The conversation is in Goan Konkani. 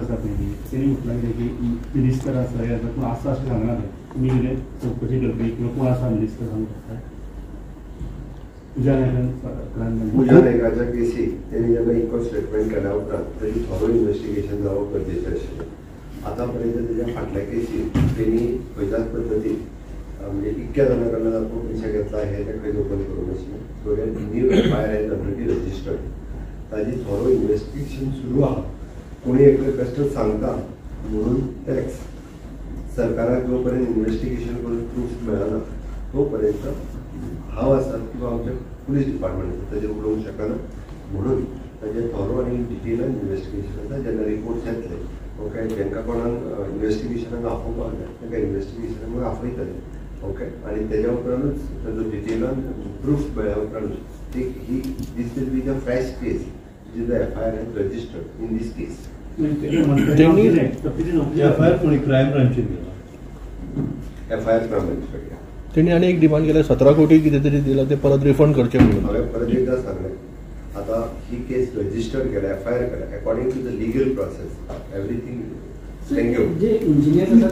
आसा पळय तेणी म्हटलां कितें की मिनिस्टर आसा हे आसा, पूण आसा अशें सांगना तें. तुमी कितें चवकशी करतली किंवा कोण आसा मिनिस्टर सांगूंक शकता? पूजा नायकान क्रायम पूजा नायकाच्या केसीक तेणी जेन्ना इन्क्वेस्ट स्टेटमेंट केल्या उपरांत ताजी थोरो इन्वेस्टिगेशन जावप गरजेचें आशिल्लें. आतां पर्यंत तेज्या फाटल्या केसीक तेणी खंयच्याच पद्दतीन म्हणजे इतक्या जाणां कडल्यान आपूण पयशे घेतला हें तें खंयच ओपन करूंक नाशिल्लें. So that new FIR has already registered. ताजी थोरो इन्वेस्टिगेशन सुरू आहा. कोणी एकले बेश्टेच सांगता म्हणून टॅक्स सरकाराक जो पर्यंत इन्वेस्टिगेशन करून प्रूफ मेळना तो पर्यंत हांव आसा किंवा आमचे पुलीस डिपार्टमेंट आसा ताजेर उलोवंक शकना. म्हणून ताजेर थोरो आनी डिटेलान इन्वेस्टिगेशन आसा. जेन्ना रिपोर्ट्स येतले, ओके, तांकां कोणाक इन्वेस्टिगेशनाक आफोवपाक जाय तांकां इन्वेस्टिगेशनाक आफयतले, ओके, आनी तेज्या उपरांतूच ताजो डिटेलान प्रूफ मेळ्ळ्या उपरांतूच एक ही this will be the fresh case which is the FIR has registered in this case. FIR कोणी क्रायम ब्रांचीन केला? एफआयआर क्रायम ब्रांच केला. तेणी आनी एक डिमांड केल्या, 17 कोटी कितें तरी दिला ते परत रिफंड करचे म्हणून. हांवें परत एकदां सांगलें, आतां ही केस रजिस्टर केल्या, एफआयआर केल्या, according to the legal process everything. Thank you. J engineer आसा.